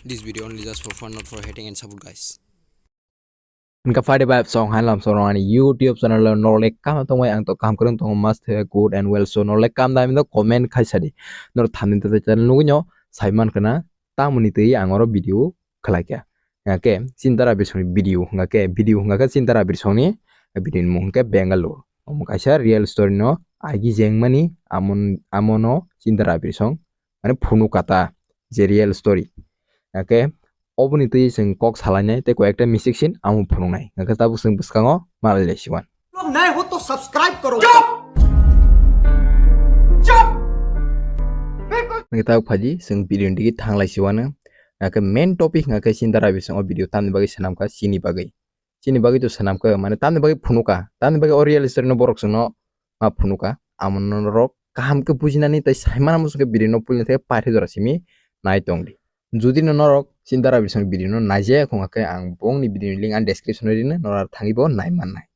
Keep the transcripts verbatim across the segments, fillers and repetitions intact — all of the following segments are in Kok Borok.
This video only just for fun, not for hating and support, guys. Wngkha Friday Vibes song hai lam song ani YouTube channel o norle kam tongmai ang to kam kwrwng tongo must have good and well, so norle kam da to comment khai sadi. Nor thamni to channel nugui no sai man khana tamoni twi ang oro video khlai kha. Hingke Chintara Birsongni video hingke video hingke Chintara Birsongni video ni mung hingke Bangalore. Omo kaisa real story no agi jengmani amon amono Chintara Birsong mane phunuk kata je real story. Hingke oboni twi chwng kok salainai tei koi ekta mistake sin amo phunuknai. Hingke tabuk chwng bwskango malai lai siwan. लोग नए हो तो सब्सक्राइब करो। Hingke tabuk phaji chwng video ni digi thanglai siwano. Hingke main topic hingke Chintara Birsong o video tamni bagwi swnamkha chini bagwi. Chini bagwi to swnamkha mane tamni bagwi phunukha. Tamni bagwi o real story no borok chwngno ma phunukha. Amo norok kaham khe bujinani tei saimano muchungkhe video no puilni theke paithago jora simi nai tongdi. Jodi no norok Chintara Birsong video no naijak wngkha khe ang bongni video ni link ani description o rino norok thangwi bo nai mannai.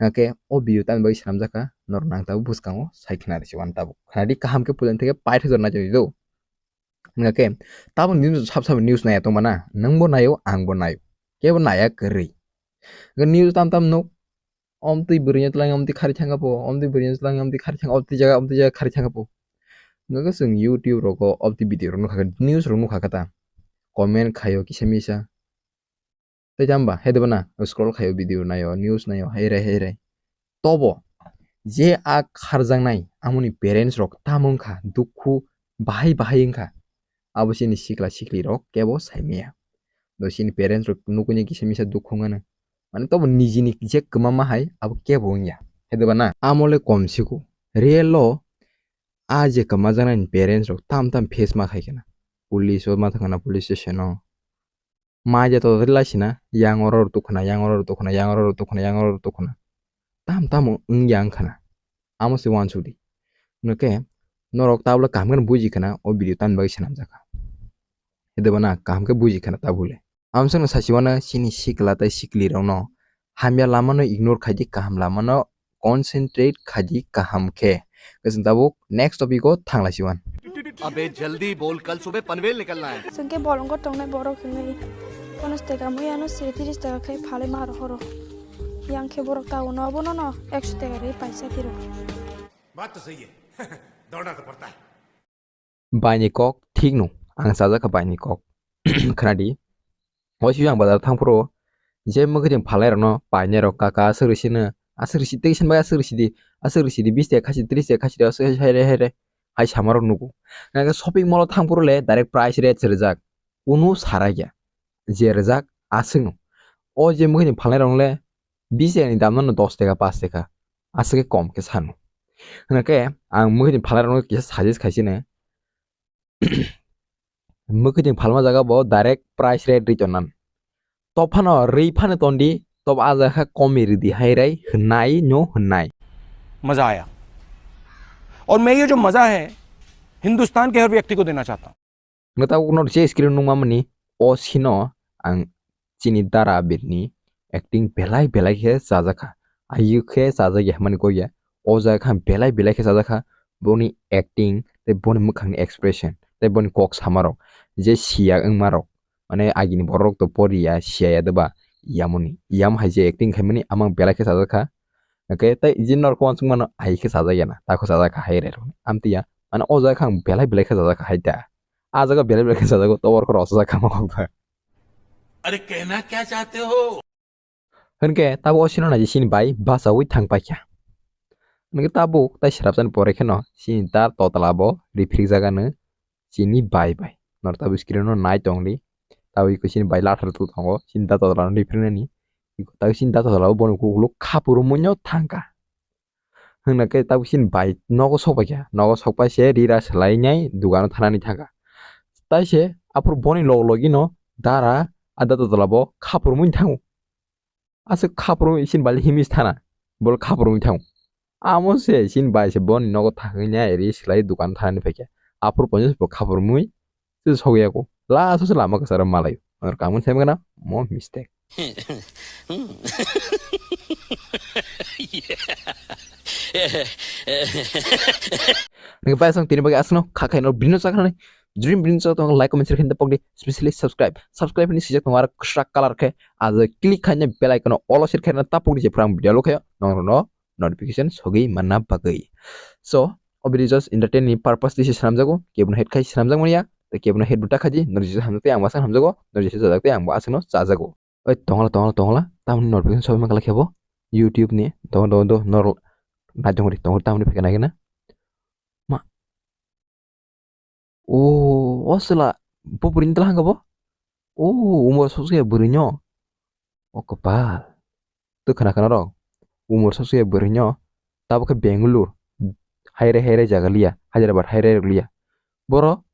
Hingke o video tamni bagwi swnamjakha norok nang tabuk bwskango sai khna risi wan tabuk. Khnadi kaham khe puilni theke paithago jora nai tongdi do. Hingke tabuk news sab sab news naiya tongmana nwng bo naio ang bo naio kebo naiya kwrwi. Hingke news tam tam nuk. Omtwi bwrwino twlang omtwi khari thangkha po, omtwi bwrwino twlang omtwi khari thangkha, omtwi jaga omtwi jaga khari thangkha po. Hwnkhe chwng YouTube rogo omtwi video rok nukha khe, news rok nukha khe ta. Comment khaio kisa misa. Tei tamo ba, hai de bana, scroll khaio video naio, news naio, hai rai, hai rai. Tobo, je a kharjaknai, amoni parents rok tamo wngkha, dukhu bahai bahai wngkha. Abo chini sikla sikli rok kebo saimaya. Do chini parents rok nukuni kisa misa dukhu wngmano. Mane tobo nijini je kwmama hai abo kebo wngya. Hai de bana? Amo le kom siko. Real o a je kwmajaknai ni parents rok tam tam face ma khai khena. Police o ma thangna police station o. Mai je to lai sina yang oro rw tukhuna, yang oro rw tukhuna, yang oro rw tukhuna, yang oro rw tukhuna. Tam tam wngya wngkhana. Amo se wansukdi. Hwnkhe norok tabla kaham khe buji khana o video tamni bagwi swnamjakha. Hai de bana kaham khe buji khana tabule. Amsano sachiwano chini sikla tei siklirokno hamya lamano ignore khaidi, kaham lamano concentrate khaidi kaham khe. Kwchwng tabuk next topic o thanglai siwan. अबे जल्दी बोल, कल सुबह पनवेल निकलना है। Sengke bolongo tongnai borok hinwi ponos tega mui ano se tiris tega khe phalai ma rohoro. Yang khe borok tao no abono no ekso tega ri paisa tiro. बात तो सही है। दौड़ना तो पड़ता है। Baini kok thik no, ang chajakha baini kok. Khnadi. O siyang bazar thangphuru je mwkhwtwng phalnai rokno painai rok kaka aswk rwsino, aswk rwsi tei sini bai aswk rwsidi, aswk rwsidi bis teka khasi tris teka khasi aswk hai re hai re hai samarok nugo. Nangkhe shopping mall o thangphuru le direct price rate se rijak. Kunu sara ya. Je rijak aswk no. O je mwkhwtwng phalnai rok le bis teka ni dam no dos teka pas teka. Aswk khe kom khe sano. Hwnakhe ang mwkhwtwng phalnai rokno kisa suggest khaisino. Mwkhwtwng phalma jaga bo direct price rate ri tonan. Top phano ri phano tondi, top a jaga kha komi ridi hai rai hwnai no hwnai. मजा आया। और मैं ये जो मजा है हिंदुस्तान के हर व्यक्ति को देना चाहता हूँ। Neta ukno je screen nungma mani o sino ang chini dara birni acting belai belai khe chajakha. Ayu khe chajak ya hwnmani kok ya. O jaga kha belai belai khe chajakha. Boni acting tei boni mwkhangni expression tei boni kok samarok je siya wngmarok, mane agini borok to poriya siya ya deba, yamoni yam hai je acting khaimani amang belai khe chajakha. Hwnkhe tei je norok uansukmano ai khe chajakya na, takho chajakha hai rw amtwi ya. Mane o jaga kha ang belai belai khe chajakha hai da. A jaga belai belai khe chajago, to work rw chajakha ma kok da. अरे कहना क्या चाहते हो? Hwnkhe tabuk o sino naidi chini bai bachaui thang paikha. Hwnkhe tabuk tai srapjani pore kheno chini dar totla bo riphrikjagano chini bai bai. Norok tabuk screen o nai tongdi. Tabuk iko chini bai lathar tu tongo. Chini dar totla no riphriknani. Iko tabuk chini dar totla bo boni ukuluk ukuluk khapurumui no thangkha. Hwnkhe tabuk chini bai nogo sokpaikha. Nogo sokpai se rira swlainai dukano thanani thangkha. Tai se aphuru boni log logi no dara a dar totla bo khapurumui thango. Aswk khapurumui chini bai le himis thana, bole khapurumui thango. Amo se chini bai se boni nogo thangwi nai ri swlai dukan thanani phaikha. Aphuru ponchas bo khapurumui se sogwi yago. Last o se lama kwcharo malaio. Or kamon se mangana mo mistake. Nang bai song tini bagi asno khakhai no bini no chakhanani. Dream bini chwng tong like, comment, share khaina tapok di, specially subscribe. Subscribe ni sijak tong ar kwchak color khe, ajo click khaina bell icon o all o share khaina tapok di, je phrang video lo khayo nong rono notification sogwi manna bagwi. So, o video just entertain ni purpose di se swnamjago, kebono hate khai swnamjak manya, tei kebono hate bo ta khaji, nor jesa hamjak tei ang bo aswk hamjago, nor jesa chajak tei ang bo aswkno chajago. Oi, tongla, tongla, tongla, tamni notification sogwi mankha khe bo YouTube ni, tong, tong, tong, nor naijong ri, tong, tamni phikana khe na. Ma. O, o sela, bo bwrwini tla hangka bo? O, umor soksuya bwrwino. O kwpal. Twi khna khna rok. Umor soksuya bwrwino. Tabo khe Bangalore. Haire haire jaga liya. Hyderabad haire rok liya. Boro.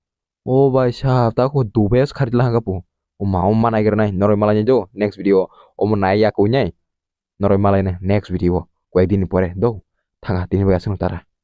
O bai sa, ta ko Dubai as kharit la hangka po. O ma, o ma nai gra nai. Noroi malai nai do. Next video. O mo nai ya ko nai. Noroi malai nai. Next video. Koi din pore. Do. Thanga tini bai asung tara.